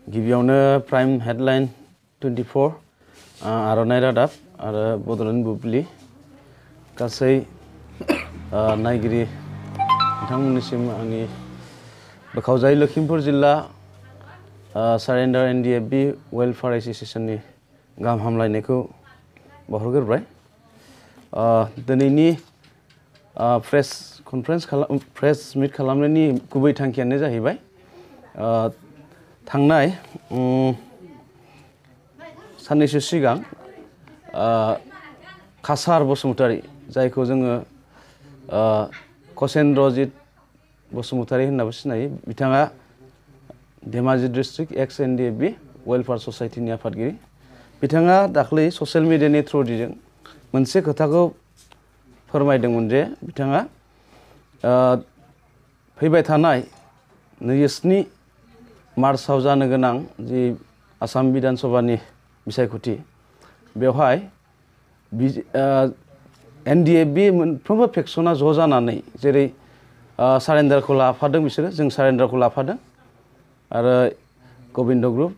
गिबियावनो prime headline 24 आर'नाइ रादाब आरो बड'लेण्ड बुब्लि गासै नायगिरि बिथांमोननिसिम आंनि बोखावजायै लखिमपुर जिल्ला सारेन्डार एनडिएफबि वेलफेयार एस'सिएशननि गाहाम हामलायनायखौ बावहरग्रोबाय। दिनैनि प्रेस मिट खालामनायनि गुबै थांखियानो जाहैबाय थांनाय साननैसो सिगां कासार बसुमतारी जायखौ जोङो कसेन्द्रजित बसुमतारी होननाबो सिनायो, बिथाङा धेमाजि डिस्ट्रिक्ट एक्स-NDFB वेलफेयार ससाइटिनि आफादगिरि। बिथाङा दाख्लै ससियेल मिडियानि थ्रुजों मोनसे खोथाखौ फोरमायदोंमोन जे बिथाङा फैबाय थानाय 27 मार्चआव जानो गोनां जि आसाम बिधान सभानि बिसायख'थि बेवहाय एनडिएफबि मोनफ्रोमबो फेक्सना ज' जानानै जेरै सारेन्डारखौ लाफादों, बिसोरो जों सारेन्डारखौ लाफादों आरो Gobinda group,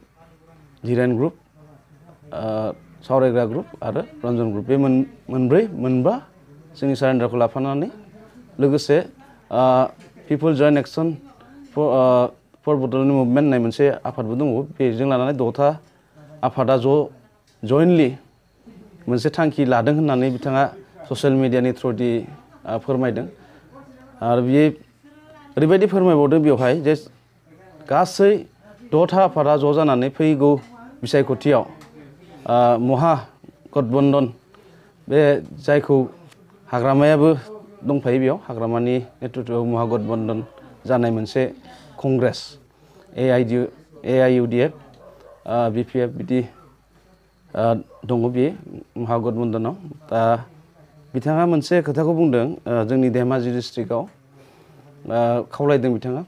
Dhiren group, Saoraigwra group आरो रन्जन ग्रुप बे मोनबा जोंनि सारेन्डारखौ लाफानानै लोगोसे people joint action for Bodoland movement होननाय मोनसे आफादबो दङ, बेजों लानानै 6था आफादा जयेन्टलि मोनसे थांखि लादों होननानै बिथाङा ससियेल मिडियानि थ्रुयै फोरमायदों। आरो बियो ओरैबायदि फोरमायबावदों बेवहाय जे गासै 6था आफादा ज' जानानै फैगौ बिसायख'थियाव महागठबन्धन बे जायखौ हाग्रामायाबो दंफायो, बेयाव हाग्रामानि नेतृत्वआव महागठबन्धन जानाय मोनसे कंग्रेस AIUDF BPF बिदि दङ बे महागठबन्धनाव। दा बिथाङा मोनसे खोथाखौ बुंदों, जोंनि धेमाजि डिस्ट्रिक्टआव खावलायदों बिथाङा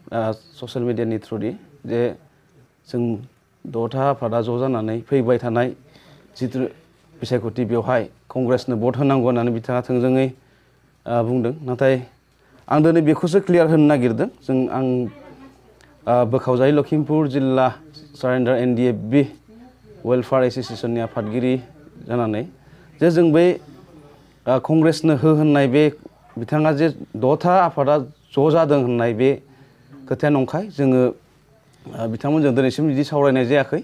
ससियेल मिडियानि थ्रुयै जे जों 6था आफादा ज' जानानै फैबाय थानाय जिथु बिसायख'थि बेवहाय कंग्रेसनो भट होनांगौ होननानै बिथाङा थोंजोङै बुंदों। नाथाय आं दिनै बेखौसो क्लियार होनो नागिरदों। आं बोखावजायै लखिमपुर जिल्ला सारेन्डार एनडिएफबि वेलफेयार एस'सिएशननि आफादगिरि जानानै जे जों बै कंग्रेसनो होननाय बे बिथाङा जे 6था आफादा ज' जादों होननाय बे खोथाया नंखाय। जोङो बिथांमोनजों दिनैसिम बिदि सावरायनाय जायाखै।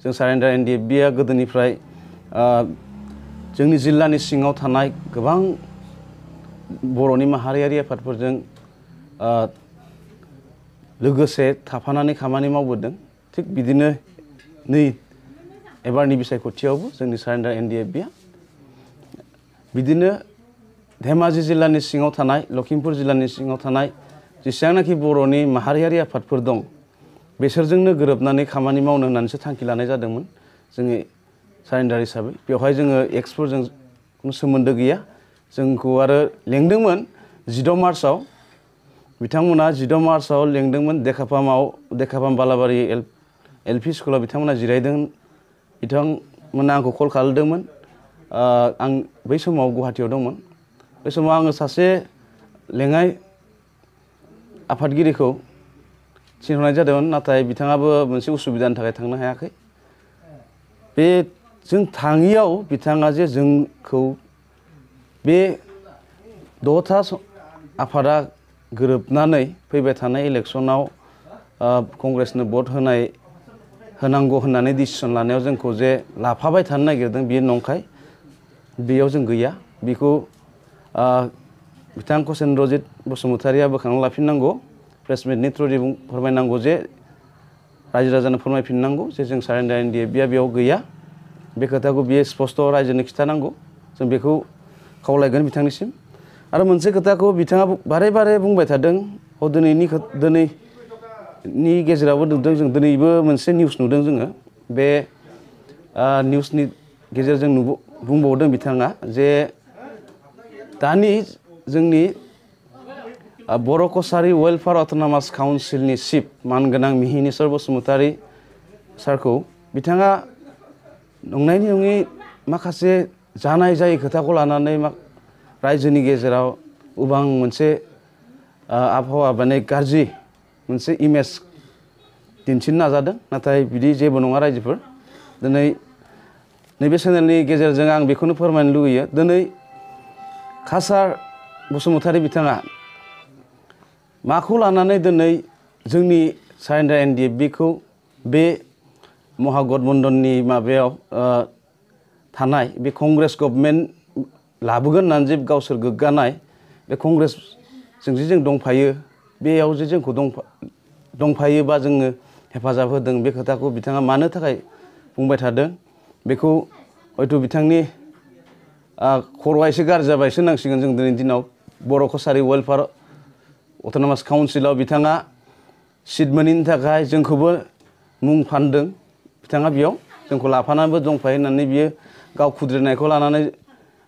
जों सारेन्डार एनडिएफबिआ गोदोनिफ्राय जोंनि जिल्लानि सिङाव थानाय गोबां बर'नि माहारियारि आफादफोरजों लोगोसे थाफानानै खामानि मावबोदों। थिग बिदिनो नै एबारनि बिसायख'थियावबो जोंनि सारेन्डार एनडिएफबिआ बिदिनो धेमाजि जिल्लानि सिङाव थानाय, लखिमपुर जिल्लानि सिङाव थानाय जेसेबांनाखि बर'नि माहारियारि आफादफोर दं बेसोरजोंनो गोरोबनानै खामानि मावनो होननानैसो थांखि लानाय जादोंमोन जोंनि सारेन्डार हिसाबै। बेवहाय जोङो एक्सफोरजों खुनु सोमोन्दो गैया। जोंखौ आरो लेंदोंमोन 16 मार्चआव, बिथांमोना 16 मार्चआव लेंदोंमोन देखापाम बालाबारि एलपि स्कुलाव बिथांमोना जिरायदों। बिथांमोना आंखौ कल खालामदोंमोन। आं बै समाव गुवाहाटियाव दंमोन। बै समाव आङो सासे लेङाइ आफादगिरिखौ थिनहरनाय जादोंमोन, नाथाय बिथाङाबो मोनसे उसुबिदानि थाखाय थांनो हायाखै। बे जों थाङियाव बिथाङा जे जोंखौ बे 6था आफादा गोरोबनानै फैबाय थानाय इलेक्सनाव कंग्रेसनो भट होनांगौ होननानै डिसिसन लानायाव जोंखौ जे लाफाबाय थानो नागिरदों, बेयो नंखाय। बेयाव जों गैया। बेखौ बिथां कसेन्द्रजित बसुमतारीया बोखांना लाफिननांगौ, प्रेस मिटनि थ्रुयै फोरमायनांगौ, जे रायजो राजानो फोरमायफिननांगौ जे जों सारेन्डार एनडिएफबिआ बेयाव गैया। बे खोथाखौ बियो स्पस्ट रायजोनो खिन्थानांगौ। जों बेखौ खावलायगोन बिथांनिसिम। आरो मोनसे खोथाखौ बिथाङा बारे बारे बुंबाय थादों। दिनैनि गेजेरावबो नुदों, जों दिनैबो मोनसे निउस नुदों जोङो। बे निउसनि गेजेरजों बुंबावदों बिथाङा जे दानि जोंनि बर' कसारि वेलफेयार अट'नमास काउन्सिलनि चिफ मानगोनां मिहिनीश्वर बसुमतारी सारखौ बिथाङा नंनायनि नङि माखासे जानाय जायै खोथाखौ लानानै रायजोनि गेजेराव उबां मोनसे आबहावा माने गाज्रि मोनसे इमेज दिन्थिनो नाजादों नाथाय बिदि जेबो नङा रायजोफोर दिनै नैबे चेनेलनि गेजेरजों आं बेखौनो फोरमायनो लुगैयो दिनै कासार बसुमतारी बिथाङा माखौ लानानै दिनै जोंनि सारेन्डार एनडिएफबिखौ बे महागठबन्धननि माबायाव थानाय बे कंग्रेस गभर्नमेन्ट लाबोगोन होननानै जे गावसोर गोग्गानाय बे कंग्रेसजों जे जों दंफायो बेयाव जे जोंखौ दंफायो बा जोङो हेफाजाब होदों बे खोथाखौ बिथाङा मानो थाखाय बुंबाय थादों बेखौ हयथ' बिथांनि खर'आ एसे गाज्रि जाबायसो होनांसिगोन जों दिनैनि दिनाव बर' कसारी वेलफेयार अट'नमास काउन्सिलाव बिथाङा सिट मोनैनि थाखाय जोंखौबो मुं फानदों बिथाङा बेयाव जोंखौ लाफानानैबो दंफायो होननानै बियो गाव खुद्रिनायखौ लानानै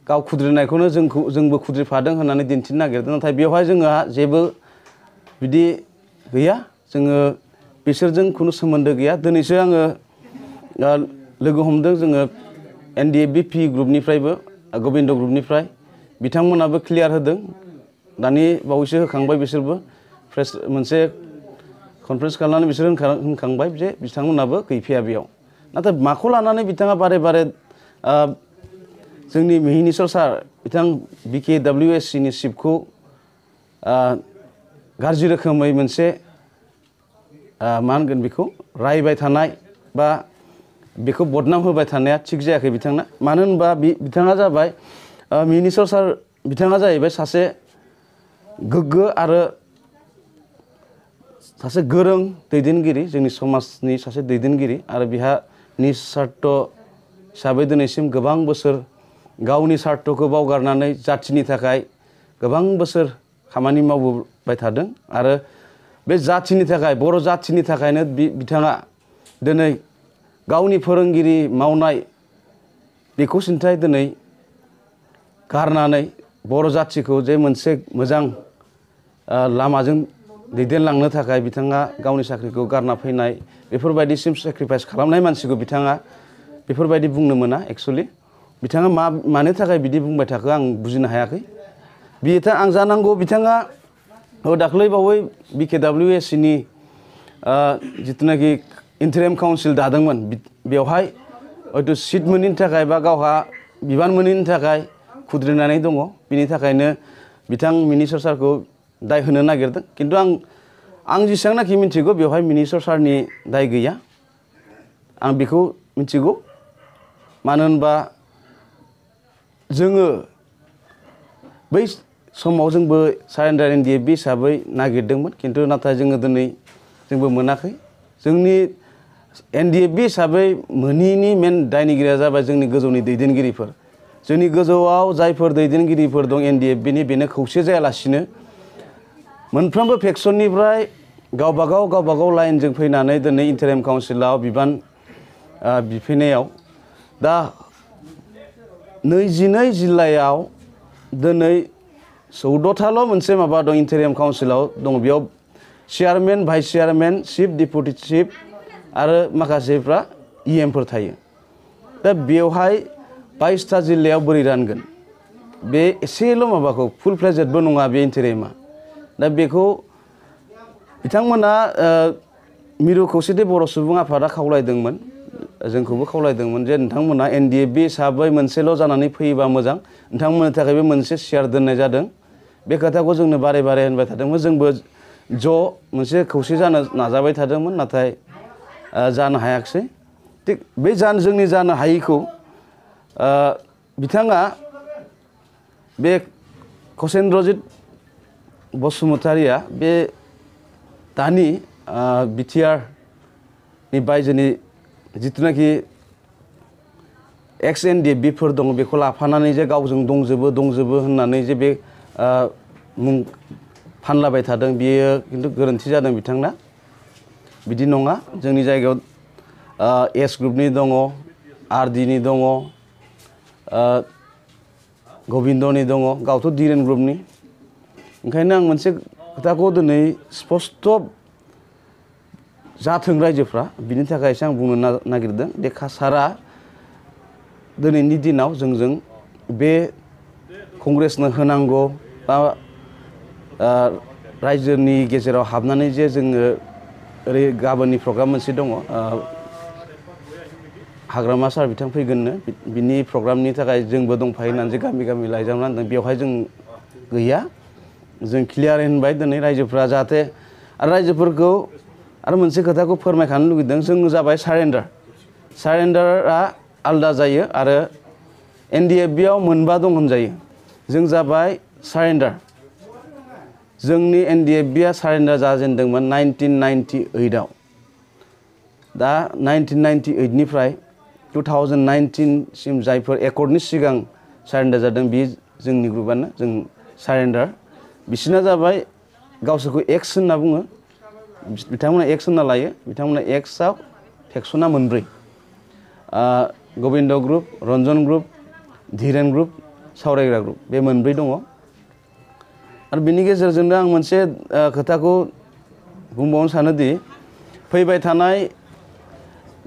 गाव खुद्रिनायखौनो जोंबो खुद्रिफादों होननानै दिन्थिनो नागिरदों नाथाय बेवहाय जोंहा जेबो बिदि गैया जोङो बिसोरजों खुनु सोमोन्दो गैया दिनैसो आङो लोगो हमदों जोङो एनडिएफबि पि ग्रुपनिफ्रायबो गबिन्द ग्रुपनिफ्राय बिथांमोनाबो क्लियार होदों दानि बावैसो होखांबाय बिसोरबो प्रेस मोनसे कनफारेन्स खालामनानै बिसोर होनखांबाय जे बिथांमोनाबो गैफाया बेयाव नाथाय माखौ लानानै बिथाङा बारे बारे जोंनि मिहिनीश्वर सार बिथां BKWSCनि चिफखौ गाज्रि रोखोमै मोनसे मा होनगोन बेखौ रायबाय थानाय बा बेखौ बदनाम होबाय थानाया थिग जायाखै बिथांना मानो होनबा बिथाङा जाबाय मिहिनीश्वर सार बिथाङा जाहैबाय सासे गोग्गो आरो सासे गोरों दैदेनगिरि जोंनि समाजनि सासे दैदेनगिरि आरो बिहा निस्वार्थ हिसाबै दिनैसिम गोबां बोसोर गावनि स्वार्थखौ बावगारनानै जाथिनि थाखाय गोबां बोसोर खामानि मावबोबाय थादों आरो बे जाथिनि थाखाय बर' जाथिनि थाखायनो बिथाङा दिनै गावनि फोरोंगिरि मावनाय बेखौ सिन्थाय दिनै गारनानै बर' जाथिखौ जे मोनसे मोजां लामाजों दैदेनलांनो थाखाय बिथाङा गावनि साख्रिखौ गारना फैनाय बेफोरबायदिसिम सेक्रिफाइस खालामनाय मानसिखौ बिथाङा बेफोरबायदि बुंनो मोना एक्सुवेलि बिथाङा मानो थाखाय बिदि बुंबाय थाखो आं बुजिनो हायाखै आं जानांगौ बिथाङा दाख्लै बावै BKWSCनि जिथुनाखि इन्टारिम काउन्सिल दादोंमोन बेवहाय हयथ' सिट मोनैनि थाखाय बा गावहा बिबान मोनैनि थाखाय खुद्रिनानै दङ बिनि थाखायनो बिथां मिहिनीश्वर सारखौ दाय होनो नागिरदों खिन्थु आं जेसेबांनाखि मिथिगौ बेवहाय मिहिनीश्वर सारनि दाय गैया आं बेखौ मिथिगौ मानो होनबा जोङो बै समाव जोंबो सारेन्डार एनडिएफबि हिसाबै नागिरदोंमोन खिन्थु नाथाय जोङो दिनै जोंबो मोनाखै जोंनि एनडिएफबि हिसाबै मोनिनि मेन दायनिगिरिया जाबाय जोंनि गोजौनि दैदेनगिरिफोर जोंनि गोजौआव जायफोर दैदेनगिरिफोर दं एनडिएफबिनि बेनो खौसे जायालासिनो मोनफ्रोमबो फेक्सननिफ्राय गावबागाव लाइनजों फैनानै दिनै इन्टारिम काउन्सिलाव बिबान बिफैनायाव दा 22 जिल्लायाव दिनै 14थाल' मोनसे माबा दं इन्टारिम काउन्सिलाव दङ बेयाव chairman vice chairman chief deputy chief आरो माखासेफ्रा इएमफोर थायो दा बेवहाय 22था जिल्लायाव बोरै रानगोन बे एसेल' माबाखौ फुल फ्लेजेडबो नङा बे इन्टारिमा दा बेखौ बिथांमोना मिरु खौसेथि बर' सुबुं आफादा खावलायदोंमोन जोंखौबो खावलायदोंमोन जे नोंथांमोना एनडिएफबि हिसाबै मोनसेल' जानानै फैयोबा मोजां नोंथांमोननि थाखायबो मोनसे चेयार दोननाय जादों बे खोथाखौ जोंनो बारे बारे होनबाय थादोंमोन जोंबो ज' मोनसे खौसे जानो नाजाबाय थादोंमोन नाथाय जानो हायाखिसै थिग बे जोंनि जानो हायिखौ बिथाङा बे कसेन्द्रजित बसुमतारीया बे दानि बिटिआरनि बायजोनि जिथुनाखि Ex-NDFBफोर दङ बेखौ लाफानानै जे गावजों दंजोबो होननानै जे बे मुं फानलाबाय थादों बियो खिन्थु गोरोन्थि जादों बिथांना बिदि नङा जोंनि जायगायाव एस ग्रुपनि दङ आरडिनि दङ गबिन्दनि दङ गावथ' डिरेन ग्रुपनि ओंखायनो आं मोनसे खोथाखौ दिनै स्पस्ट जाथों रायजोफ्रा बिनि थाखायसो आं बुंनो नागिरदों बे कासारा दिनैनि दिनाव जोंजों बे कंग्रेसनो होनांगौ बा रायजोनि गेजेराव हाबनानै जे जोङो ओरै गाबोननि प्रग्राम मोनसे दङ हाग्रामा सार बिथां फैगोननो बिनि प्रग्रामनि थाखाय जोंबो दंफायो होननानै गामि गामि लाइजाम रानदों बेवहाय जों गैया जों क्लियार होनबाय दिनै रायजोफ्रा जाहाथे आरो रायजोफोरखौ आरो मोनसे खोथाखौ फोरमायखानो लुगैदों जों जाबाय सारेन्डारा आलदा जायो आरो NDFB आव मोनबा दं होनजायो जों जाबाय सारेन्डार जोंनि NDFB आ सारेन्डार जाजेनदोंमोन 1998 आव दा 1998 निफ्राय 2019 सिम जायफोर एकर्डनि सिगां सारेन्डार जादों बे जोंनि ग्रुपआनो जों सारेन्डार बिसिना जाबाय गावसोरखौ एक्स होनना बुङो बिथांमोना एक्स होनना लायो बिथांमोना एक्सआव फेक्सना मोनब्रै Gobinda group Ranjan group Dhiren group Saoraigwra group बे मोनब्रै दङ आरो बिनि गेजेरजोंनो आं मोनसे खोथाखौ बुंबावनो सानोदि फैबाय थानाय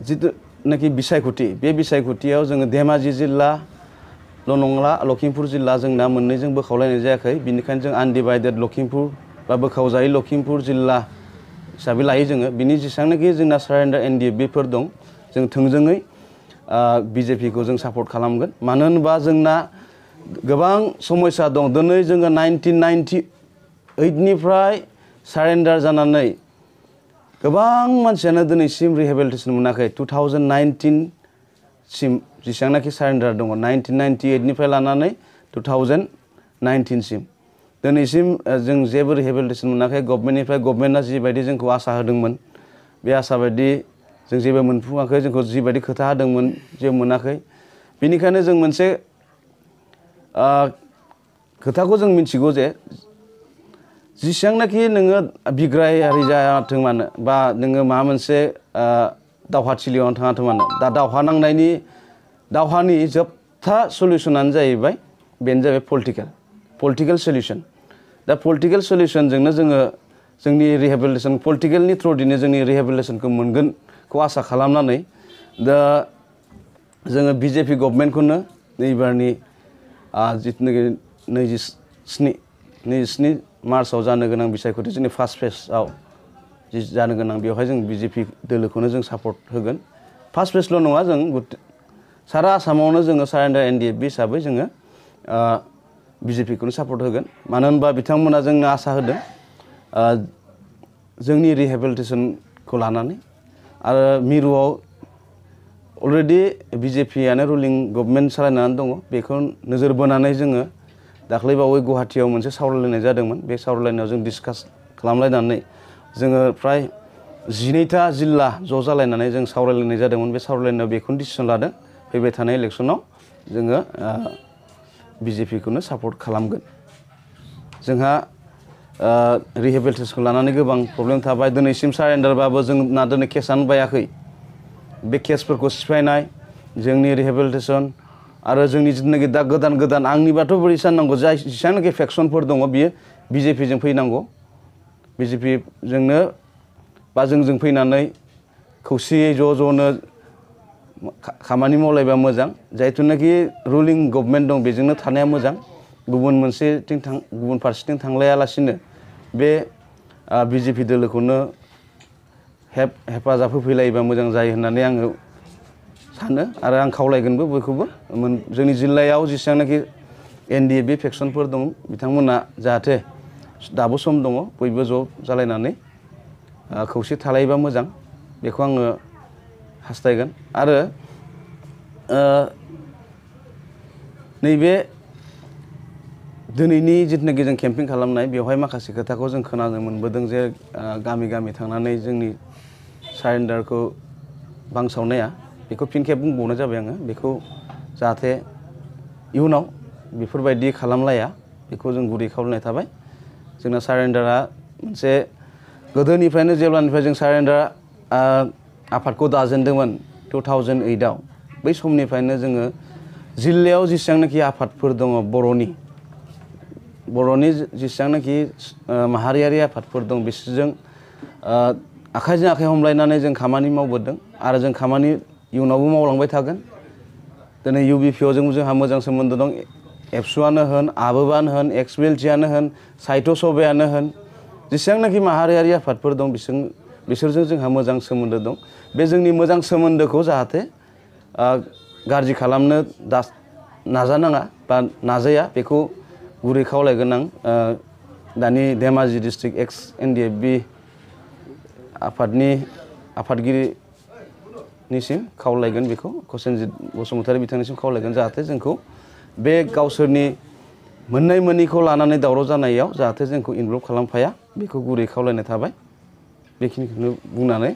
जिथुनाखि बिसायख'थि बे बिसायख'थियाव जोङो धेमाजि जिल्लाल' नंला लखिमपुर जिल्ला जोंना मोननैजों बोखावलायनाय जायाखै बिनिखायनो जों आनडिभाइडेड लखिमपुर बा बोखावजायै लखिमपुर जिल्ला हिसाबै लायो जोङो बिनि जेसेबांनाखि जोंना सारेन्डार NDFBफोर दं जों थोंजोङै BJP खौ जों सापर्ट खालामगोन मानो होनबा जोंना गोबां समस्या दं दिनै जोङो 1998 निफ्राय सारेन्डार जानानै गोबां मानसियानो दिनैसिम रिहेबिलिटेसन मोनाखै 2019 सिम जेसेबांनाखि सारेन्डार दङ 1998 निफ्राय लानानै 2019 सिम दिनैसिम जों जेबो रिहेबिलिटेसन मोनाखै गभर्नमेन्टनिफ्राय गभर्नमेन्टआ जिबायदि जोंखौ आसा होदोंमोन बे आसा बायदि जों जेबो मोनफुङाखै जोंखौ जिबायदि खोथा होदोंमोन जेबो मोनाखै बेनिखायनो जों मोनसे खोथाखौ जों मिथिगौ जे जेसेबांनाखि नोङो बिग्रायारि जायाथों मानो बा नोङो माबा मोनसे दावहाथिलियावनो थाङाथों मानो दा दावहानि जोबथा सलिउसनानो जाहैबाय बेनो जाबाय पलिटिकेल सलिउसन दा पलिटिकेल सलिउसनजोंनो जोङो जोंनि रिहेबिलिटेसन पलिटिकेलनि थ्रुयैनो जोंनि रिहेबिलिटेसनखौ मोनगोनखौ आसा खालामनानै दा जोङो BJP गभर्नमेन्टखौनो नैबारनि जिथुनाखि 27 मार्चआव जानो गोनां बिसायख'थि जोंनि फार्स्ट फेजआव जानो गोनां बेवहाय जों BJP दोलोखौनो जों सापर्ट होगोन फार्स्ट फेजल' नङा जों सारा आसामावनो जोङो सारेन्डार NDFB हिसाबै जोङो BJP खौनो सापर्ट होगोन मानो होनबा बिथांमोना जोंनो आसा होदों जोंनि रिहेबिलिटेसनखौ लानानै आरो मिरुआव अलरेडि BJP आनो रुलिं गभर्नमेन्ट सालायनानै दङ बेखौ नोजोर बोनानै जोङो दाख्लैबावै गुवाहाटीयाव मोनसे सावरायलायनाय जादोंमोन बे सावरायलायनायाव जों डिसकास खालामलायनानै जोङो प्राय 12टा जिल्ला ज' जालायनानै जों सावरायलायनाय जादोंमोन बे सावरायलायनायाव बेखौनो डिसिसन लादों फैबाय थानाय इलेक्सनाव जोङो BJP खौनो सापर्ट खालामगोन जोंहा रिहेबिलिटेसनखौ लानानै गोबां प्रब्लेम थाबाय दिनैसिम सारेन्डारबाबो जोंना दिनै केसआनो बायाखै बे केसफोरखौ सिफायनाय जोंनि रिहेबिलिटेसन आरो जोंनि जिथुनाखि दा गोदान आंनिबाथ' बोरै साननांगौ जाय जेसेबांनाखि फेक्सनफोर दङ बियो BJP जों फैनांगौ BJP जोंनो बा जोंजों फैनानै खौसेयै ज'-ज'नो खामानि मावलायबा मोजां जायथुनाखि रुलिं गभर्नमेन्ट दं बेजोंनो थानाया मोजां गुबुन फारसेथिं थांलायालासिनो बे BJP दोलोखौनो हेफाजाब होफैलायोबा मोजां जायो होननानै आङो सानो आरो आं खावलायगोनबो बयखौबो जोंनि जिल्लायाव जेसेबांनाखि NDFB फेक्सनफोर दं बिथांमोना जाहाथे दाबो सम दङ बयबो ज' जालायनानै खौसे थालायोबा मोजां बेखौ आङो हास्थायगोन आरो नैबे दिनैनि जिथुनाखि जों केम्पिं खालामनाय बेवहाय माखासे खोथाखौ जों खोनानो मोनबोदों जे गामि थांनानै जोंनि सारेन्डारखौ बांसावनाया बेखौ फिन खेब बुंबावनाय जाबाय आङो बेखौ जाहाथे इयुनाव बेफोरबायदि खालामलाया बेखौ जों गुरै खावलायनाय थाबाय जोंना सारेन्डारा मोनसे गोदोनिफ्रायनो जेब्लानिफ्राय जों सारेन्डार आफादखौ दाजेनदोंमोन 2008 आव बै समनिफ्रायनो जोङो जिल्लायाव जेसेबांनाखि आफादफोर दङ बर'नि जेसेबांनाखि माहारियारि आफादफोर दं बिसोरजों आखाइजों आखाइ हमलायनानै जों खामानि मावबोदों आरो जों खामानि इयुनावबो मावलांबाय थागोन दिनै UBPआव जोंहा मोजां सोमोन्दो दं एबसुआनो होन आबोबानो होन एक्स-BLTआनो होन साहित्य सभायानो होन जेसेबांनाखि माहारियारि आफादफोर दं बिसोरजों जोंहा मोजां सोमोन्दो दं। बे जोंनि मोजां सोमोन्दोखौ जाहाथे गाज्रि खालामनो नाजानाङा बा नाजाया बेखौ गुरै खावलायगोन आं दानि धेमाजि डिस्ट्रिक्ट एक्स-NDFB आफादगिरिनिसिम खावलायगोन बेखौ कसेनजित बसुमतारी बिथांनिसिम खावलायगोन जाहाथे जोंखौ बे गावसोरनि मोननाय मोनैखौ लानानै दावराव जानायाव जाहाथे जोंखौ इनभल्भ खालामफाया बेखौ गुरै खावलायनाय थाबाय। बेखिनिखौनो बुंनानै